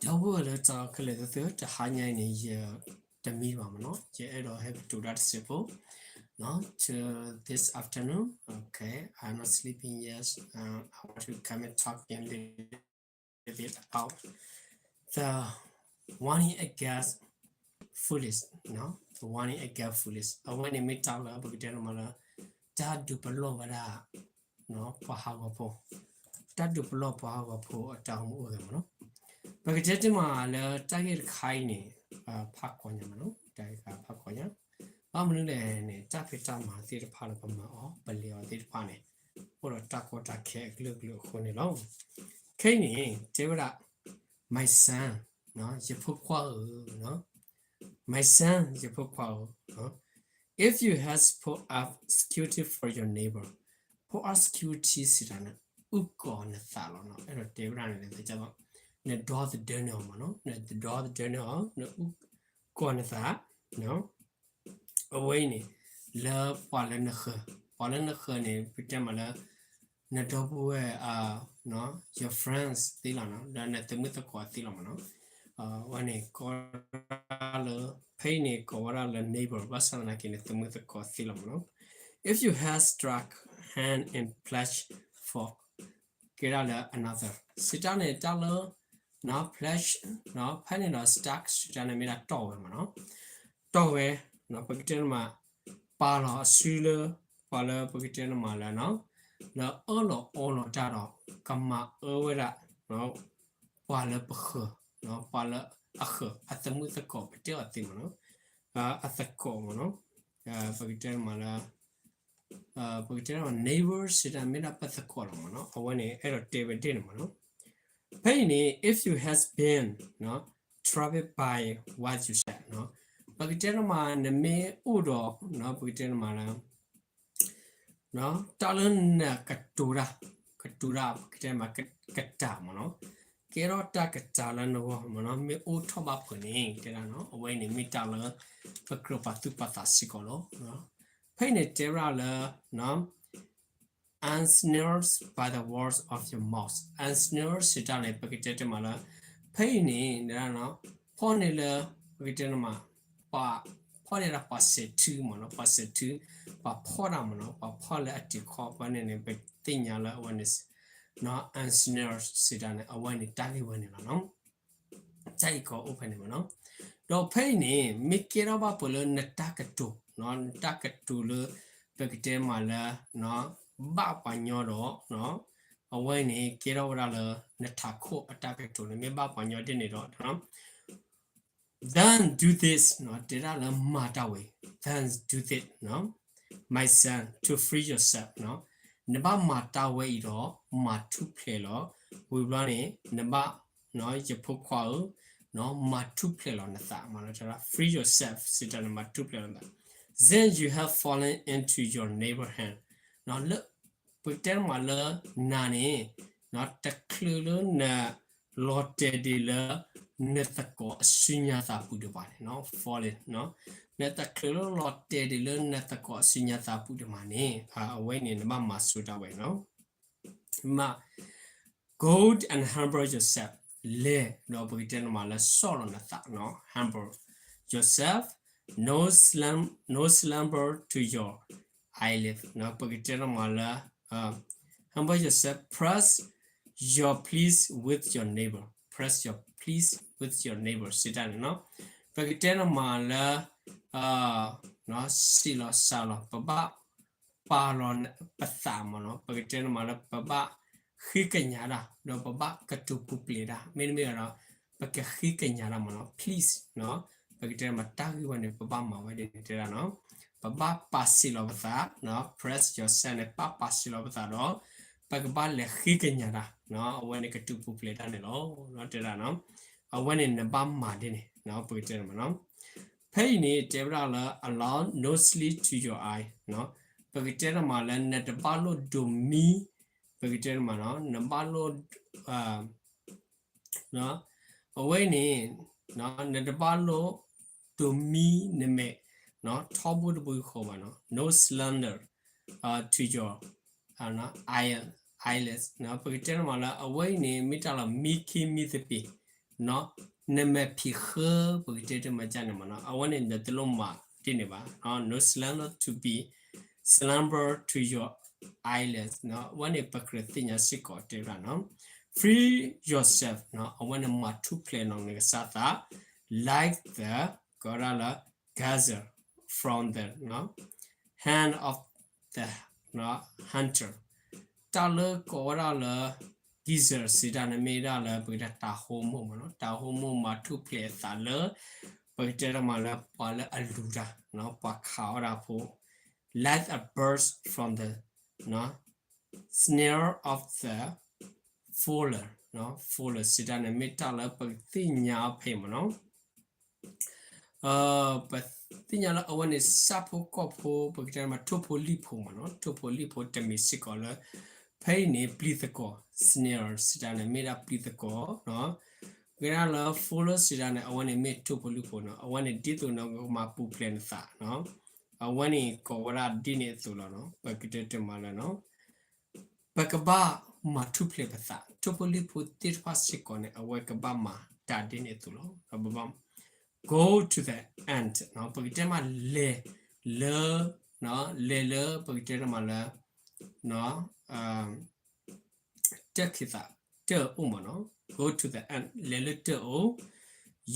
ဒီပုၢ်ဝဲၢ်လၢတၢ်ခဲလၢာ်သ့ၣ်ဧၢ, တဟါညါအံၤန့ၣ် ယတမံဘၣ်မ့ၢ်နီၤ, ယအဲၣ်ဒိးဟဲကတိၤတၢ်တစဲးဖိ, နီၤ, to this afternoon, okay, I'm not sleeping yet, uh, I want to come and talk a little bit about the warning against foolish, နီၤ, the warning against foolish, အဝဲန့ၣ်မ့ၢ်တၢ်လၢပကတဲန့ၣ်မ့ၢ်လၢ တၢ်ဒုးပလီၢ်ဝဲဒၣ် ပှၤဟးဂီၤဖိ, တၢ်ဒုးပလီၢ်ပှၤဟးဂီၤဖိအတၢ်အိၣ်မူအိၣ်ဂဲၤမ့ၢ်နီၤ, ပကတဲတ့ၢ်မးလၢတၢ်ဂ့ၢ်တခါအံၤန့ၣ်, ဖးကီညါမ့ၢ်နီၤ, တၢ်ဂ့ၢ်တခါဖးကီညါ, ဘၣ်မနုၤလဲၣ်န့ၣ် တၢ်ဖံးတၢ်မၤသ့ၣ်တဖၣ်လၢပမၤအီၤ ပလဲၤအီၤသ့ၣ်တဖၣ်န့ၣ် အိၣ်ဒီးတၢ်ကီတၢ်ခဲအကလုာ်ကလုာ်အဃိန့ၣ်လီၤ. ခဲအံၤန့ၣ် တဲဝဲဒၣ် my son, ယဖိခွါဧၢ, my son, ယဖိခွါဧၢ, if you have put up security for your neighbor, put up security စံးတၢ်န့ၣ် အုၣ်ကီၤနသးလီၤနီၤ, အဲၣ်ဒိးတဲဝဲဒၣ်န့ၣ် နဒီသဒၢန့ၢ်အီၤမ့ၢ်နီၤ, နတဒီသဒၢန့ၢ်အီၤ, နအုၣ်ကီၤနသး, အဝဲအံၤန့ၣ် လၢပှၤလၢနဃၢၤ, ပှၤလၢနဃၢၤန့ၣ် ပတဲမးလၢ နဒီပုၢ်ဝဲၢ်, your friends သ့လီၤနီၤ, ဒီးနသမုၣ်သကိးသ့လီၤမ့ၢ်နီၤ, အဝဲန့ၣ်ကိးဝဲဒၣ်လၢ ဖဲအံၤန့ၣ် ကိးဝဲဒၣ်လၢ neighbor ဘၣ်ဆၣ်သနာ်က့န့ၣ် သမုၣ်သကိးသ့လီၤမ့ၢ်နီၤ, if you have struck hand in pledge for ကဲဒၣ်လၢ another စံးတၢ်န့ၣ် တၢ်လၢ pledge ဖဲန့ၣ်ဒီး struck စံးတၢ်န့ၣ်မ့ၢ်ဒၣ်တီၢ်ဝဲမ့ၢ်နီၤ, တီၢ်ဝဲ, ပကတဲန့ၣ်မး ပာ်လီၤအစုလၢ ပှၤလၢပကတဲန့ၣ်မးလၢ လၢအၢၣ်လီၤအီလီၤတၢ်ဒီး ကမၤအၢဝဲဒၣ် ပှၤလၢပဃၢၤ, ပှၤလၢအဃၢၤ အသမုၣ်သကိး ပတဲအီၤသ့မ့ၢ်နီၤ, အသကိးမ့ၢ်နီၤ, ပကတဲန့ၣ်မးလၢ ပကတဲန့ၣ် neighbor စံးတၢ်မ့ၢ်ဒၣ်ပသကိးလီၤမ့ၢ်နီၤ, အဝဲန့ၣ် အဲၣ်ဒိးတဲဝဲဒ်န့ၣ်မ့ၢ်နီၤ, ဖဲအံၤန့ၣ် if you has been troubled by what you said ပကတဲန့ၣ်မး နမ့ၢ်အိၣ်ဒီး ပကတဲန့ၣ်မးလၢ တၢ်လၢနကတိၤတၢ်, ကတိၤတၢ် ပကတဲမး ကတၢ်မ့ၢ်နီၤ, ကဲထီၣ်တၢ်ကတၢ်လၢနဂီၢ်မ့ၢ်နီၤ, မ့ၢ်အိၣ်ထီၣ်ဘၣ်ဖုးန့ၣ် တဲဒၣ်နီၤ, အဝဲအံၤန့ၣ်မ့ၢ်တၢ်လၢ ပကြၢးပာ်သူၣ်ပာ်သးစ့ၢ်ကီးလီၤ. ဖဲအံၤန့ၣ်တဲဝဲဒၣ်လၢ ensnared by the words of your mouth, ensnared စံးတၢ်န့ၣ် ပကတဲတ့ၢ်မးလၢ ဖဲအံၤန့ၣ် ဖီၣ်န့ၢ်လၢ ပကတဲန့ၣ်မး ပှၤဖီၣ်န့ၢ်ဒၣ်ပှၤစဲးထုမ့ၢ်နီၤ, ပှၤစဲးထု, ပှၤဖီၣ်တၢ်မ့ၢ်နီၤ, ပှၤဖီၣ်လၢအတံၤခီ ပှၤန့ၣ်န့ၣ် ပသ့ၣ်ညါလၢအဝဲန့ၣ် ensnared စံးတၢ်န့ၣ် အဝဲန့ၣ်တၢ်ဂ့ၢ်ဝဲန့ၣ်လီၤနီၤ. တၢ်အံၤကီးအိၣ်ဖဲန့ၣ်မ့ၢ်နီၤ. ဒီးဖဲအံၤန့ၣ် မ့ၢ်ကဲထီၣ်ဘၣ်ပှၤလၢနတၢ်ကတိၤ, နတၢ်ကတိၤလၢ ပကတဲမးလၢ ဘၣ်ပှၤညီဒီး အဝဲန့ၣ် ကဲထီၣ်ဝဲဒၣ်လၢ နထးခိၣ်အတၢ်ကတိၤန့ၣ် မ့ၢ်ဘၣ်ပှၤညီဒ်န့ၣ်ဒီး then do this တဲဒၣ်လၢမၤတၢ်ဝဲအံၤ, then do this, my son, to free yourself နဘၣ်မၤတၢ်ဝဲအံၤဒီး မၤထူၣ်ဖျဲးလီၤ, ဝံၤဘျီန့ၣ် နဘၣ် ယဖိခွါဧၢ, မၤထူၣ်ဖျဲးလီၤနသး, မၤလီၤ free yourself စံးတၢ်န့ၣ် မၤထူၣ်ဖျဲးလီၤနသး, then you have fallen into your neighbor hand လၢ ပကတဲမးလၢနၤန့ၣ် တချုးလၢန လီၤတဲာ်ဒံးလၢ နသကိးအစုညါသးပူၤဒံးဘၣ်န့ၣ် fallen, နတချုးလၢလီၤတဲာ်ဒံးလၢနသကိးအစုညါသးပူၤဒံးဘၣ်န့ၣ် အဝဲန့ၣ် နဘၣ်မၤဆိတၢ်ဝဲနီၤ. မ့ၢ် go and humble yourself, လဲၤဒီးပကတဲန့ၣ်မးလၢ ဆီၣ်လီၤနသးနီၤ, humble yourself, no slumber, no slumber to your eyelid ပကတဲန့ၣ်မးလၢ humble yourself, press your pleas with your neighbor, press your pleas with your neighbor စံးတၢ်န့ၣ်နီၤ, ပကတဲန့ၣ်မးလၢ စံးလီၤစှၤလီၤ ပဘၣ် ပာ်လီၤပသးမ့ၢ်နီၤ, ပကတဲန့ၣ်မးလၢ ပဘၣ်ဃ့ကညးတၢ် ဒီးပဘၣ်ကတိၤပူၤဖျဲးတၢ် မ့တမ့ၢ်ဒီး ပကဃ့ကညးတၢ်မ့ၢ်နီၤ, please ပကတဲမးတၢ်ဂ့ၢ်ဝဲန့ၣ် ပဘၣ်မၤဝဲဒ်န့ၣ်တဲဒၣ်နီၤ, ပဘၣ်ပာ်စံးလီၤပသး press yourself န့ၣ် ပဘၣ်ပာ်စံးလီၤပသးဒီး ပကဘၣ်လဲၤဃ့ကညးတၢ် အဝဲန့ၣ်ကတိၤပူၤဖျဲးတၢ်န့ၣ်လီၤ တဲဒၣ်နီၤ, အဝဲန့ၣ်နဘၣ်မၤဒ်န့ၣ် ပကတဲန့ၣ်မးနီၤ. ဖဲအံၤန့ၣ် တဲဝဲဒၣ်လၢ allow no sleep to your eye ပကတဲန့ၣ်မးလၢ နတဘၣ်လိၣ်ဒိးမံ, ပကတဲန့ၣ်မးနီၤ နဘၣ်လိၣ် အဝဲန့ၣ် နတဘၣ်လိၣ်ဒိးမံနမဲာ် ထီဘိတဘိယူၢ်ဃီဘၣ်နီၤ, no slumber to your eye, eyelids ပကတဲန့ၣ်မးလၢ အဝဲအံၤန့ၣ် မ့ၢ်တၢ်လီၤမံခ့မံသပ့ၤ နမဲာ်ဖံးဃၢ ပကတဲတမၤကၢ်န့ၣ်မ့ၢ်နီၤ, အဝဲန့ၣ်နတလိၣ်မၤဒ်န့ၣ်ဘၣ်. No slumber to be slumber to your eyelids နီၤ, အဝဲန့ၣ်ပကြၢးသ့ၣ်ညါစ့ၢ်ကီးတဲဝဲဒၣ်နီၤ. Free yourself နီၤ, အဝဲန့ၣ်မၤထူၣ်ဖျဲးနီၤနကစၢ်သး like the ကီးဒၣ်လၢ gazelle from the နီၤ hand of the နီၤ hunter တၢ်လၢကိးဝဲဒၣ်လၢ gazelle စံးတၢ်န့ၣ် မ့ၢ်ဒၣ်လၢပကတဲတၤဟိမိၣ်မ့ၢ်နီၤ, တၤဟိမိၣ်မၤထူၣ်ဖျဲးအသးလၢ ပကတဲတမးလၢပှၤလၢအလူၤတၢ်နီၤ, ပှၤခးအီၣ်တၢ်ဖိ like a bird from the နီၤ snare of the fowler နီၤ, fowler စံးတၢ်န့ၣ် မ့ၢ်တၢ်လၢပကသ့ၣ်ညါဖဲအံၤမ့ၢ်နီၤ. ပသ့ၣ်ညါလၢအဝဲန့ၣ် ဆၣ်ဖိကီၢ်ဖိ ပကတဲမး ထိၣ်ဖိလံၣ်ဖိမ့ၢ်နီၤ, ထိၣ်ဖိလံၣ်ဖိတမံၤစ့ၢ်ကီးလၢ ဖဲအံၤန့ၣ် ပျံၤသကွီၤ snare စံးတၢ်န့ၣ် မ့ၢ်ဒၣ်ပျံၤသကွီၤနီၤ, ပကတဲလၢ fowler စံးတၢ်န့ၣ် အဝဲန့ၣ်မ့ၢ်ထိၣ်ဖိလံၣ်ဖိနီၤ, အဝဲန့ၣ်ဒ်သိးနီၤ ကမၤပူၤဖျဲးနသးနီၤ, အဝဲန့ၣ်ကိးဝဲဒၣ်ဒ်န့ၣ်အသိးလီၤနီၤ, ပကတဲတမးလၢနီၤ ပကဘၣ်မၤထူၣ်ဖျဲးပသး, ထိၣ်ဖိလံၣ်ဖိသ့ၣ်တဖၣ်စ့ၢ်ကီးန့ၣ် အဝဲကဘၣ်မၤတၢ်ဒ်န့ၣ်အသိးလီၤ. ပဘၣ် go to the ant နီၤ, ပကတဲမးလဲၤလၢ, လဲၤလၢပကတဲတမးလၢ တၢ်ခံးသးတၢ်အိၣ်မ့ၢ်နီၤ, go to the ant လဲၤလၢတၢ်အိၣ်,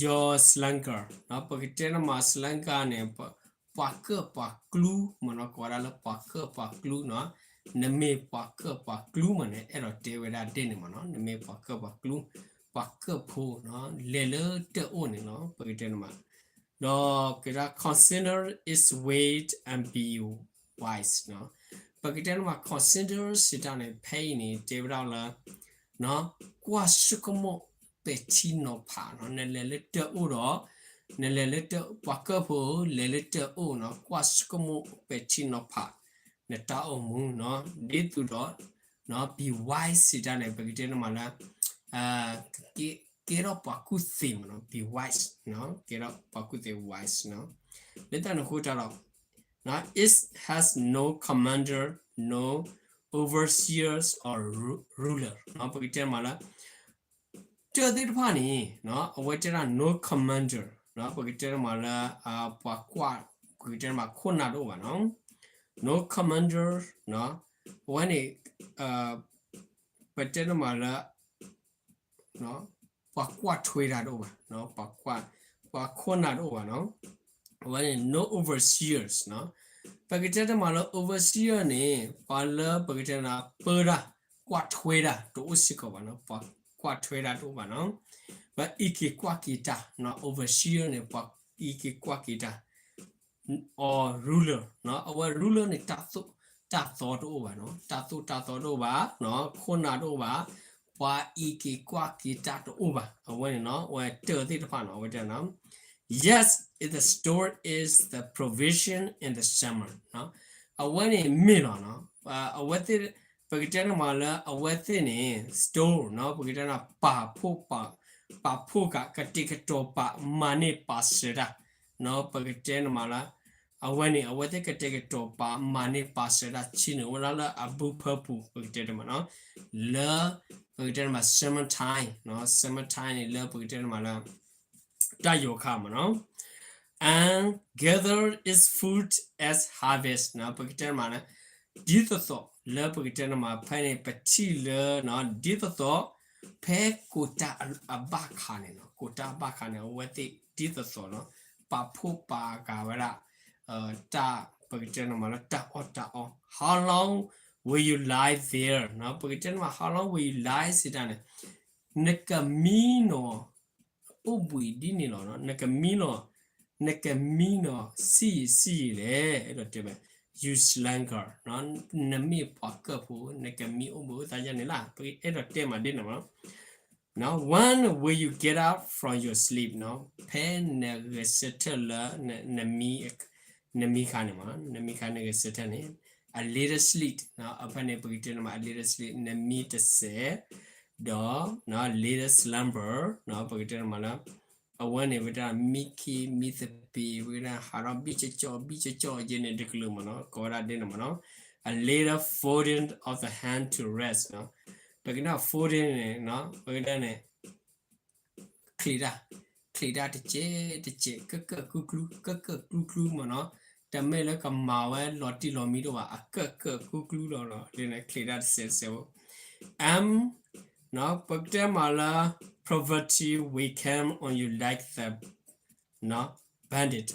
your slumber နီၤ, ပကတဲတမး slumber န့ၣ် ပှၤကၢၣ်ပှၤကျူမ့ၢ်နီၤ, ကိးဝဲဒၣ်လၢပှၤကၢၣ်ပှၤကျူနီၤ, နမ့ၢ်ပှၤကၢၣ်ပှၤကျူမ့ၢ်န့ၣ် အဲၣ်ဒိးတဲဝဲဒၣ်ဒ်န့ၣ်မ့ၢ်နီၤ, နမ့ၢ်ပှၤကၢၣ်ပှၤကျူ, ပှၤကၢၣ်ဖိနီၤ, လဲၤလၢတၢ်အိၣ်န့ၣ်လီၤ, ပကတဲတမး ဒီးကဲဒၣ် consider its weight and be wise နီၤ, ပကတဲတမး consider စံးတၢ်န့ၣ် ဖဲအံၤန့ၣ် တဲဝဲဒၣ်လၢ ကွၢ်ဆိကမိၣ်ပဲာ်ထံနီၤဖးနီၤ, နလဲၤလၢတၢ်အိၣ်ဒီး, နလဲၤလၢတၢ်, ပှၤကၢၣ်ဖိ လဲၤလၢတၢ်အိၣ်နီၤ, ကွၢ်ဆိကမိၣ်ပဲာ်ထံနီၤဖး နတၢ်အိၣ်မူနီၤ, ဒ်သိးဒီး be wise စံးတၢ်န့ၣ် ပကတဲတမးလၢ ကဲထီၣ်ပှၤကူၣ်သ့မ့ၢ်နီၤ, be wise နီၤ, ကဲထီၣ်ပှၤကူၣ်သ့ wise နီၤ, လၢတၢ်န့ၣ်အဃိတၢ်ဒီး it has no commander, no overseers or ruler နီၤ, ပကတဲတမးလၢ တၢ်သ့ၣ်တဖၣ်န့ၣ် အဝဲတဲဒၣ် no commander နီၤ, ပကတဲတမးလၢ ပှၤကွၢ်, ပကတဲတမးခိၣ်နၢ်တအိၣ်ဘၣ်နီၤ, no commander နီၤ, အဝဲန့ၣ် ပတဲတမးလၢ ပှၤကွၢ်ထွဲတၢ်တအိၣ်ဘၣ်, ပှၤခိၣ်နၢ်တအိၣ်ဘၣ်နီၤ, အဝဲန့ၣ် no overseers နီၤ, ပကတဲတမးလၢ overseer န့ၣ် ပှၤလၢပကတဲတမး ပၢတၢ်, ကွၢ်ထွဲတၢ်တအိၣ်စ့ၢ်ကီးဘၣ်နီၤ, ပှၤကွၢ်ထွဲတၢ်တအိၣ်ဘၣ်နီၤ, ပှၤအံးက့ၤကွၢ်က့ၤတၢ်နီၤ, overseer န့ၣ် ပှၤအံးက့ၤကွၢ်က့ၤတၢ် or ruler နီၤ, အဝဲ ruler န့ၣ် တၢ်သိၣ်တၢ်သီတအိၣ်ဘၣ်နီၤ, တၢ်သိၣ်တၢ်သီတအိၣ်ဘၣ်နီၤ, ခိၣ်နၢ်တအိၣ်ဘၣ်, ပှၤအံးက့ၤကွၢ်က့ၤတၢ်တအိၣ်ဘၣ်, အဝဲန့ၣ်နီၤ, အဝဲတၢ်သ့ၣ်တဖၣ်နီၤ, အဝဲတဲနီၤ, yes, the store is the provision in the summer နီၤ, အဝဲန့ၣ်မ့ၢ်လီၤနီၤ, အဝဲသ့ၣ် ပကတဲန့ၣ်မးလၢအဝဲသ့ၣ်န့ၣ် store နီၤ, ပကတဲန့ၣ် ပာ်ဖှိၣ်, ပာ်ဖှိၣ်ကး ကတဲာ်ကတီၤပာ်မၤန့ၢ်ပာ်စၢၤတၢ်နီၤ, ပကတဲန့ၣ်မးလၢ အဝဲန့ၣ် အဝဲသ့ၣ်ကတဲာ်ကတီၤပာ်မၤန့ၢ်ပာ်စၢၤတၢ် ဆ့ၣ်နီၤဝဲဒၣ်လၢအဘုဖၢပူၤ ပကတဲန့ၣ်မးနီၤ, လၢ ပကတဲန့ၣ်မး summer time နီၤ, summer time န့ၣ် လၢပကတဲန့ၣ်မးလၢ တၢ်ယီၤခါမးနီၤ, and gather its food at harvest နီၤ, ပကတဲန့ၣ်မးလၢ ဒ်သိးသိးလၢပကတဲန့ၣ်မး ဖဲန့ၣ် ပထံၣ်လၢ ဒ်သိးသိး ဖဲကိးတၢ်အဘၣ်ခါန့ၣ်နီၤ, ကိးတၢ်အဘၣ်ခါန့ၣ် အဝဲသ့ၣ်ဒ်သိးသိးနီၤ ပာ်ဖှိၣ်ပာ်ကးဝဲဒၣ် တၢ် ပကတဲန့ၣ်မးလၢတၢ်အီၣ်တၢ်အီ, how long will you lie there နီၤ, ပကတဲန့ၣ်မး how long will you lie စံးတၢ်န့ၣ် နကမံနီၤ အိၣ်ဘှံးဒ်န့ၣ်လီၤနီၤ, နကမံနီၤ, နကမံနီၤဆံးယံာ်ဆံးယံာ်လဲၣ်, အဲၣ်ဒိးတဲမး you sluggard နီၤ, နမ့ၢ်ပှၤကၢၢ်ဖိ နကမံအိၣ်ဘှံးအိၣ်သါယါန့ၣ်လီၤ, ပအဲၣ်ဒိးတဲမးဒ်န့ၣ်မးနီၤ, when will you get up from your sleep နီၤ, ဖဲနဂဲၤဆၢထၢၣ်လၢ နမံခါန့ၣ်မး, နမံခါနဂဲၤဆၢထၢၣ်န့ၣ်, a little sleep နီၤ, အဖဲန့ၣ် ပကတဲန့ၣ်မး a little sleep နမံတစဲး, ဒီး little slumber နီၤ, ပကတဲန့ၣ်မးလၢ အဝဲန့ၣ် ပကတဲမံခ့မံသပ့ၤ ပကတဲဟးထီၣ်ဘံၣ်ကၠီၣ်ကၠီၣ် ဘံၣ်ကၠီၣ်ကၠီၣ်ယဲန့ၣ်တကလုာ်မးနီၤ, ကိးဝဲဒၣ်ဒ်န့ၣ်မးနီၤ, a little folding of the hand to rest နီၤ, ပကတဲ folding န့ၣ် ပကတဲန့ၣ် ချံးတၢ်, ချံးတၢ်တစဲးတစဲး ကၢၢ်ကၢၢ်ကျူကျူ ကၢၢ်ကၢၢ်ကျူကျူမ့ၢ်နီၤ, တမ့ၢ်လၢကမၤဝဲလီၤတံၢ်လီၤမံတအိၣ်ဘၣ် အကၢၢ်ကၢၢ်ကျူကျူလီၤနီၤ, လၢချံးတၢ်တစဲးတစဲးဖိ M ပကတဲမးလၢ poverty will come on you like the bandit,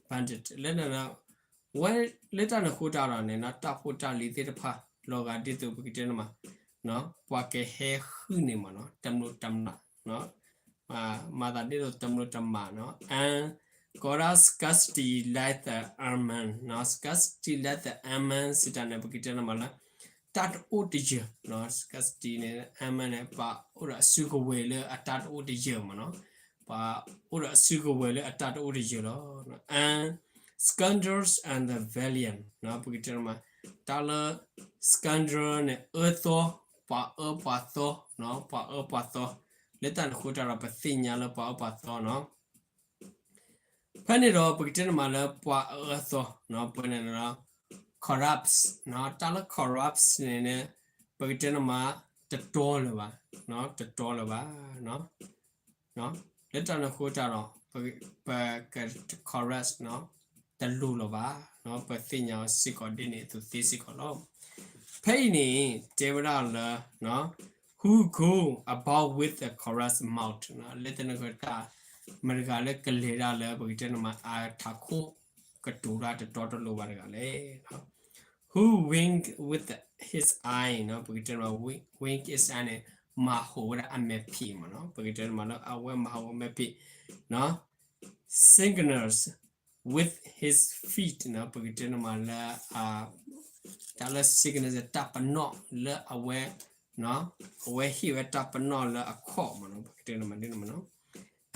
bandit လၢ ဝဲလၢတၢ်န့ၣ်အဃိတၢ်ဒီးန့ၣ်နီၤ တၢ်ဖိတၢ်လံၤသ့ၣ်တဖၣ် လီၤဂာ်ဒ်သိးပကတဲန့ၣ်မး ပှၤကဟဲဟုၣ်န့ၣ်မ့ၢ်နီၤ တမျိးတမျာ် မၤသးဒ်သိးတမျိးတမျာ်နီၤ and ကိးဒၣ် scarcity like the almond နီၤ scarcity like the almond စံးတၢ်န့ၣ် ပကတဲန့ၣ်မးလၢ တၢ်တအိၣ်တယၢၤနီၤ scarcity န့ၣ် almond န့ၣ် ပှၤအိၣ်ဒီးအစုကဝဲၤလၢအတၢ်တအိၣ်တယၢၤမ့ၢ်နီၤ ပှၤအိၣ်ဒီးအစုကဝဲၤလၢအတၢ်တအိၣ်တယၢၤလီၤ and scoundrels and the villain နီၤ ပကတဲန့ၣ်မး တၢ်လၢ scoundrel န့ၣ် အၢသီ ပှၤအၢပှၤသီနီၤ ပှၤအၢပှၤသီ လၢတၢ်န့ၣ်အဃိတၢ်ဒီး ပသ့ၣ်ညါလၢပှၤအၢပှၤသီနီၤ ဖဲန့ၣ်ဒီး ပကတဲန့ၣ်မးလၢပှၤအၢအၢသီနီၤ ပှၤန့ၣ်ဒီး corrupts နီၤ တၢ်လၢ corrupts န့ၣ်န့ၣ် ပကတဲန့ၣ်မး တတီလၢၤဘၣ်နီၤ တတီလၢၤဘၣ်နီၤ လၢတၢ်န့ၣ်အဃိတၢ်ဒီး ပက corrupt နီၤ တလိၤလၢၤဘၣ်နီၤ ပသ့ၣ်ညါစ့ၢ်ကီးဒ်န့ၣ်အသိးသ့စ့ၢ်ကီးလီၤ ဖဲအံၤန့ၣ် တဲဝဲဒၣ်လၢ who go about with a corrupt mouth နီၤ လၢတၢ်န့ၣ်အဃိတၢ် မတၤတဂၤလၢကလဲၤဒၣ်လၢ ပကတဲန့ၣ်မး အထးခိၣ်ကတိၤတၢ်တတီတလိၤဘၣ်တဂၤလဲၣ်နီၤ who wink with his eye နီၤ ပကတဲန့ၣ်မး wink his eye န့ၣ် မၤဟူးဝဲဒၣ်အမဲာ်ဖံးမ့ၢ်နီၤ ပကတဲန့ၣ်မးလၢအဝဲမၤဟူးအမဲာ်ဖံးနီၤ signals with his feet နီၤ ပကတဲန့ၣ်မးလၢ တၢ်လၢ signals တၢ်ပနီၣ်လၢအဝဲ အဝဲဟ့ၣ်ဝဲတၢ်ပနီၣ်လၢအခီၣ်မ့ၢ်နီၤ ပကတဲန့ၣ်မးဒ်န့ၣ်မ့ၢ်နီၤ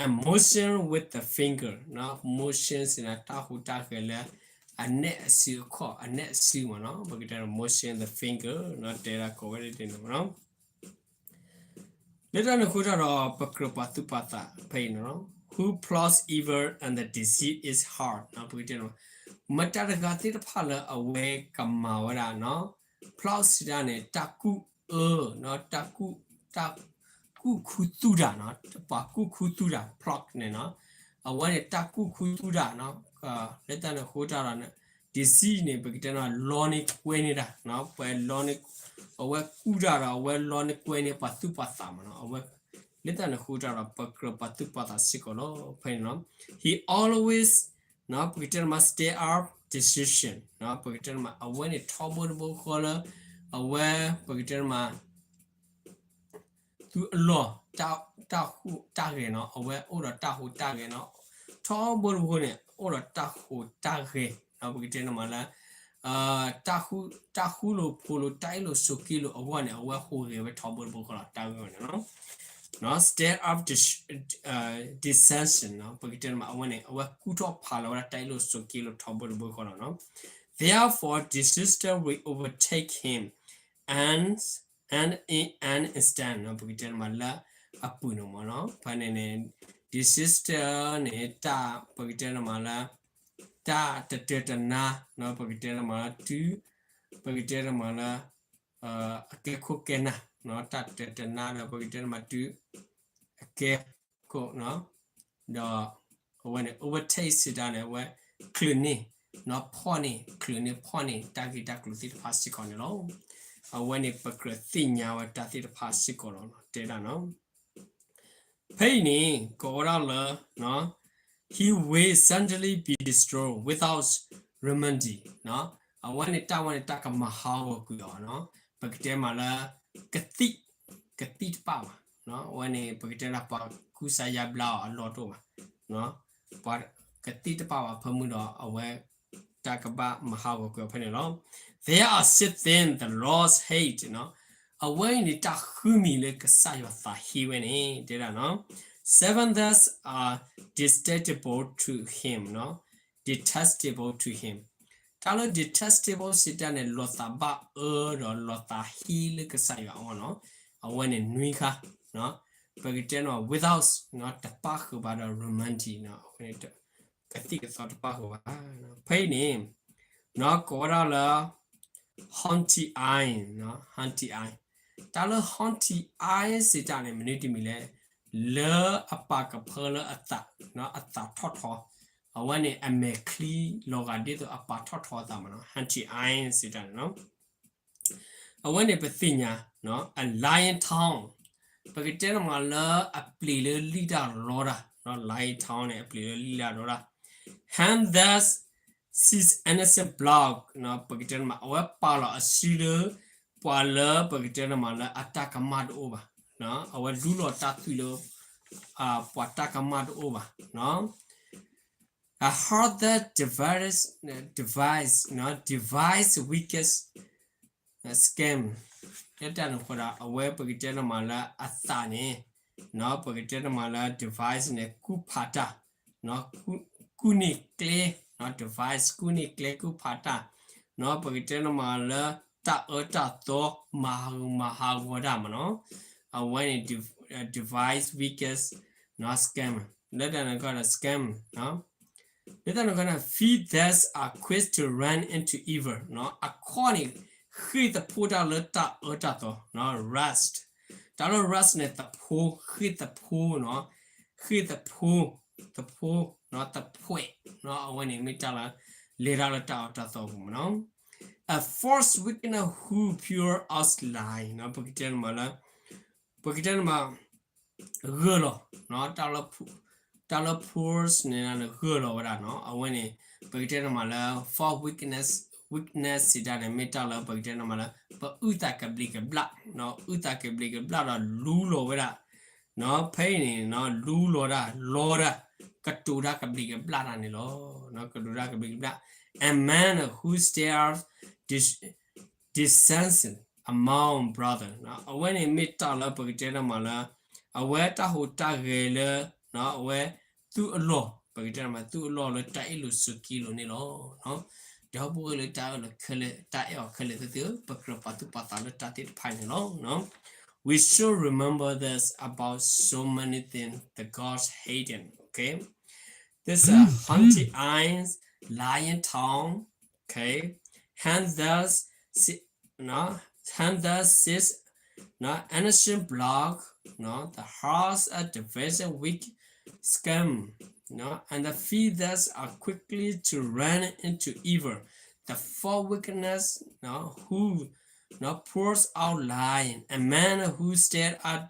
and motion with the finger နီၤ motion စံးန့ၣ် တၢ်ဟူးတၢ်ဂဲၤလၢ အနဲၣ်အစုအခီၣ် အနဲၣ်အစုမ့ၢ်နီၤ ပကတဲန့ၣ် motion the finger နီၤ တဲဒၣ်ကိးဝဲဒ်န့ၣ်မ့ၢ်နီၤ လၢတၢ်န့ၣ်အဃိတၢ်ဒီး ပကြၢးပာ်သူၣ်ပာ်သးဖဲအံၤန့ၣ်လီၤ. Who plots evil and the deceit is hard နီၤ ပကတဲန့ၣ် မတၤတဂၤသ့ၣ်တဖၣ်လၢအဝဲကမၤဝဲဒၣ်နီၤ plot စံးတၢ်န့ၣ် တၢ်ကူၣ်အၢ နီၤ တၢ်ကူၣ် တၢ်ကူၣ်ခူသူၣ်တၢ်နီၤ ပှၤကူၣ်ခူသူၣ်တၢ် plot န့ၣ်နီၤ အဝဲန့ၣ်တၢ်ကူၣ်ခူသူၣ်တၢ်နီၤ လၢတၢ်န့ၣ်အဃိတၢ်ဒီး deceit န့ၣ် ပကတဲန့ၣ် လီန့ၢ်ကွဲန့ၢ်တၢ်နီၤ ပှၤလီန့ၢ် အဝဲကူၣ်တၢ်ဒီး အဝဲလီန့ၢ်ကွဲန့ၢ်ပှၤသူၣ်ပှၤသးမ့ၢ်နီၤ အဝဲ လၢတၢ်န့ၣ်အဃိတၢ်ဒီး ပကြၢးပာ်သူၣ်ပာ်သးစ့ၢ်ကီးလီၤ ဖဲန့ၣ်နီၤ he always နီၤ ပကတဲန့ၣ်မး stir up dissension နီၤ ပကတဲန့ၣ်မး အဝဲန့ၣ်ထီဘိတဘိဃီလၢ အဝဲ ပကတဲန့ၣ်မး သူအလီၢ် တၢ်ဟူးတၢ်ဂဲၤနီၤ အဝဲအိၣ်ဒီးတၢ်ဟူးတၢ်ဂဲၤနီၤ ထီဘိတဘိန့ၣ် အိၣ်ဒီးတၢ်ဟူးတၢ်ဂဲၤနီၤ ပကတဲန့ၣ်မးလၢ တၢ်ဃူလိာ်ဖိးလိာ် တၢ်အ့ၣ်လိာ်ဆိးက့လိာ်အဂီၢ်န့ၣ် အဝဲဟူးဂဲၤဝဲထီဘိတဘိဃီလီၤ တၢ်ဂ့ၢ်ဝဲန့ၣ်နီၤ stir up dis- dissension နီၤ ပကတဲန့ၣ်မး အဝဲန့ၣ် အဝဲကူၣ်ထီၣ်ဖးလီၤဝဲဒၣ် တၢ်အ့ၣ်လိာ်ဆိးက့လိာ်ထီဘိတဘိဃီလီၤနီၤ therefore disaster will overtake him and and in an instant နီၤ ပကတဲန့ၣ်မးလၢအပူၤန့ၣ်မ့ၢ်နီၤ ဖဲန့ၣ်န့ၣ် disaster န့ၣ် တၢ် ပကတဲန့ၣ်မးလၢ တၢ်တတၢၢ်တနါနီၤ ပကတဲန့ၣ်မးလၢ တုၤ ပကတဲန့ၣ်မးလၢ အကဲခိၣ်ကဲနၢ်နီၤ တၢ်တတၢၢ်တနါဒီး ပကတဲန့ၣ်မးတုၤ အကဲခိၣ်နီၤ ဒီး အဝဲန့ၣ် overtake စံးတၢ်န့ၣ် အဝဲ ချုးန့ၢ်နီၤ ဖီၣ်န့ၢ် ချုးန့ၢ်ဖီၣ်န့ၢ် တၢ်ဂ့ၢ်တၢ်ကျိၤသ့ၣ်တဖၣ်စ့ၢ်ကီးန့ၣ်လီၤ. အဝဲန့ၣ် ပကြၢးသ့ၣ်ညါဝဲတၢ်သ့ၣ်တဖၣ်စ့ၢ်ကီးလီၤ တဲဒၣ်နီၤ ဖဲအံၤန့ၣ် ကိးဝဲဒၣ်လၢ he will certainly be destroyed without remedy နီၤ အဝဲန့ၣ်တၢ်ဝဲန့ၣ် တၢ်ကမၤဟးဂီၤကွံာ်အီၤနီၤ ပကတဲမးလၢ ကသံၣ် ကသံၣ်တပၣ်ဘၣ်နီၤ အဝဲန့ၣ် ပကတဲလၢပှၤကူစါယါဘျါအီၤအလီၢ်တအိၣ်ဘၣ်နီၤ ပှၤကသံၣ်တပၣ်ဘၣ်ဖၢမုၢ်ဒီး အဝဲ တၢ်ကဘၣ်မၤဟးဂီၤကွံာ်အီၤဖဲန့ၣ်လီၤ. There are six things the Lord hates နီၤ အဝဲအံၤန့ၣ် တၢ်ဃုမံၤလၢကစၢ်ယွၤသးဟ့ဝဲန့ၣ် တဲဒၣ်နီၤ seven that are detestable to him နီၤ detestable to him တၢ်လၢ detestable စံးတၢ်န့ၣ် လီၤသးဘၣ်အၢဒီး လီၤသးဟ့လၢကစၢ်ယွၤအဂီၢ်နီၤ အဝဲန့ၣ်နွံခါ ပကတဲနီၤ without နီၤ တပၣ်ဃုာ်ဘၣ်ဒီး remedy နီၤ အဝဲန့ၣ် ကသံၣ်ကသီတပၣ်ဃုာ်ဘၣ် ဖဲအံၤန့ၣ် နီၤ ကိးဝဲဒၣ်လၢ haughty eye နီၤ haughty eye တၢ်လၢ haughty eye စံးတၢ်န့ၣ် မနုၤတမံၤလဲၣ် လၢအပာ်ကဖၢလၢအသး, အသးထီၣ်ထီ, အဝဲန့ၣ်အမဲာ်ချံလီၤဂာ်ဒ်သိးအပာ်ထီၣ်ထီအသးမးနီၤ, hunting eye စံးတၢ်န့ၣ်နီၤ. အဝဲန့ၣ်ပသ့ၣ်ညါ, a lion tongue, ပကတဲန့ၣ်မးလၢအပျ့ၤလၢလံၣ်တၢ်လီတၢ်, lion tongue န့ၣ် အပျ့ၤလၢလံၣ်တၢ်လီတၢ်, hand that sees innocent blood, ပကတဲန့ၣ်မး အဝဲပာ်လီၤအစုလၢ ပှၤလၢပကတဲန့ၣ်မးလၢအတၢ်ကမၣ်တအိၣ်ဘၣ်, အဝဲလူလီၤတၢ်သွံၣ်လၢ ပှၤတၢ်ကမၣ်တအိၣ်ဘၣ်. A heart that devises, devises, devises wicked scheme, လၢတၢ်န့ၣ်အဃိဒီး အဝဲပကတဲန့ၣ်မးလၢအသးန့ၣ်, ပကတဲန့ၣ်မးလၢ device န့ၣ် ကူၣ်ဖးတၢ်, ကူၣ်န့ၢ်ကျဲ, device ကူၣ်န့ၢ်ကျဲကူၣ်ဖးတၢ်, ပကတဲန့ၣ်မးလၢတၢ်အၢတၢ်သီ မၤဟးဂူာ်မၤဟးဂီၤတၢ်မးနီၤ, အဝဲန့ၣ် device wicked scheme, လၢတၢ်န့ၣ်အဃိဒီး scheme လၢတၢ်န့ၣ်အဃိဒီး feet that are quick to run into evil, အခီၣ်န့ၣ် ဃ့ၢ်သဖှိတၢ်လၢတၢ်အၢတၢ်သီ, rust, တၢ်လၢ rust န့ၣ် သဖှိ, ဃ့ၢ်သဖှိနီၤ, ဃ့ၢ်သဖှိ, သဖှိ, သဖှဲး, အဝဲန့ၣ်မ့ၢ်တၢ်လၢ လဲၤတၢ်လၢတၢ်အၢတၢ်သီအပူၤမးနီၤ. A false witness who pours out lie, ပကတဲန့ၣ်မးလၢ ပကတဲန့ၣ်မး ဂၢၢ်လီၤ, တၢ်လၢ pours န့ၣ် ဂၢၢ်လီၤဝဲဒၣ်နီၤ, အဝဲန့ၣ် ပကတဲန့ၣ်မးလၢ false witness, witness စံးတၢ်န့ၣ် မ့ၢ်တၢ်လၢပကတဲန့ၣ်မးလၢ ပအုၣ်သးကဘျံးကဘျၣ်, အုၣ်သးကဘျံးကဘျၣ်ဒီးလူလီၤဝဲဒၣ်, ဖဲအံၤန့ၣ် လူလီၤဒၣ် လီဒၣ် ကတိၤတၢ်ကဘျံးကဘျၣ်တၢ်န့ၣ်လီၤ, ကတိၤတၢ်ကဘျံးကဘျၣ်, a man who stirs dissension among brother, အဝဲန့ၣ်မ့ၢ်တၢ်လၢပကတဲန့ၣ်မးလၢ အဝဲတၢ်ဟူးတၢ်ဂဲၤလၢ အဝဲသူၣ်အလီၢ်, ပကတဲန့ၣ်မး သူၣ်အလီၢ်လၢတၢ်အ့ၣ်လိာ်ဆိးက့လိာ်န့ၣ်လီၤ. ဒီပုၢ်ဝဲၢ်လၢတၢ်အၢၣ်လီၤခဲလၢာ် တၢ်အဲၣ်အီၤခဲလၢာ်သ့ၣ်ဧၢ, ပကြၢးပာ်သူၣ်ပာ်သးလၢတၢ်သ့ၣ်တဖၣ်န့ၣ်လီၤ. We should remember this about so many things that God hated, okay? This is a hunting eyes, lying tongue, okay? Handles, si-, no? Handles six, no? Innocent blood, no? The hearts are division, weak skin, no? And the feet that are quickly to run into evil. The four wickedness, no? Who, no? Pours out lying. A man who stirred up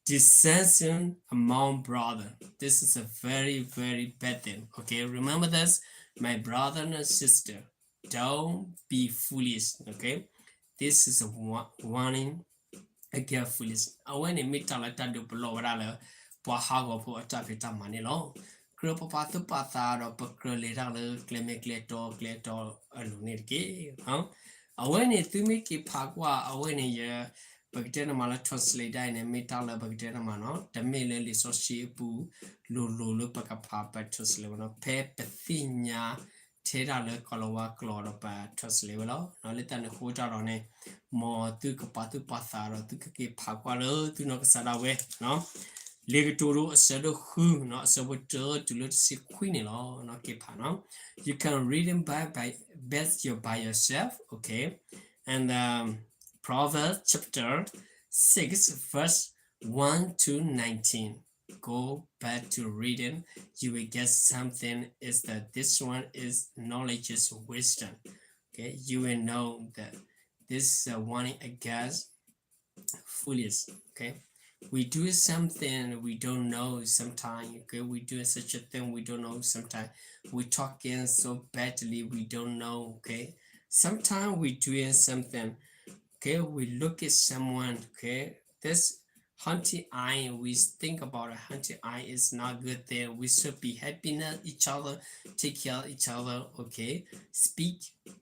dissension among brother. This is a very, very bad thing. Okay, remember this, my brother and sister. Don't be foolish. Okay, this is a wa-, warning against foolish. အဝဲန့ၣ်မ့ၢ်တၢ်လၢတၢ်ဒုးပလီၢ်ဝဲဒၣ်လၢ ပှၤဟးဂီၤဖိအတၢ်ဖံးတၢ်မၤန့ၣ်လီၤ. ကြၢးပပာ်သူၣ်ပာ်သးဒီး ပကြၢးလဲၤတၢ်လၢကျဲမ့ၢ်ကျဲတီ ကျဲတီအလိၤန့ၣ်တက့ၢ်. အဝဲန့ၣ်သုမ့ၢ်က့ၤဖးကွၢ် အဝဲန့ၣ်ယ ပကတဲန့ၣ်မးလၢ translate ဒၣ်အံၤန့ၣ် မ့ၢ်တၢ်လၢပကတဲန့ၣ်မးနီၤ, တမ့ၢ်လၢလံာ်စီဆှံအပူၤ လိၤလိၤလၢပကဖးပ translate ဝဲနီၤ, ဖဲပသ့ၣ်ညါထဲဒၣ်လၢကီၤလၤဝါကျိာ်ဒီးပ translate ဝဲလီၤ. လၢတၢ်န့ၣ်အဃိတၢ်ဒီးန့ၣ် မ်သုကပာ်သူၣ်ပာ်သးဒီးသုကက့ၤဖးကွၢ်လၢသုနီၢ်ကစၢ်ဒၣ်ဝဲ လံာ်ကတိၤဒိအဆၢဒိၣ်ဃုနီၤ, အဆၢဖိတၢတုၤလၢတဆံခွံန့ၣ်လီၤ. က့ၤဖးနီၤ. You can read it by, by, best you by yourself, okay? And, um, Proverbs chapter six, verse one to nineteen. Go back to reading. You will get something is that this one is knowledge is wisdom. Okay, you will know that this is a warning against foolish. Okay, we do something we don't know sometimes. Okay, we do such a thing we don't know sometimes. We talking so badly we don't know. Okay, sometimes we doing something. Okay, we look at someone. Okay, this hunting eye, we think about a hunting eye is not good thing. We should be happiness each other, take care of each other. Okay, speak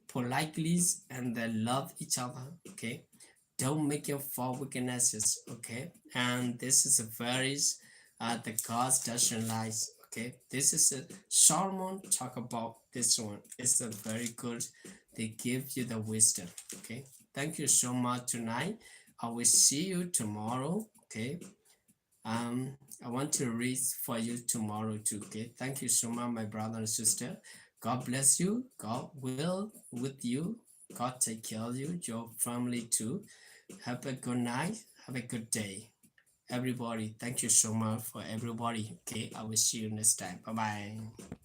politely and then love each other. Okay, don't make it for weaknesses. Okay, and this is a very, uh, the God doesn't like. Okay, this is a Solomon talk about this one. It's a very good. They give you the wisdom. Okay, thank you so much tonight. I will see you tomorrow. Okay. Um, I want to read for you tomorrow too. Okay. Thank you so much, my brother and sister. God bless you. God will with you. God take care of you, your family too. Have a good night. Have a good day. everybody. Thank you so much for everybody. Okay, I will see you next time. Bye bye.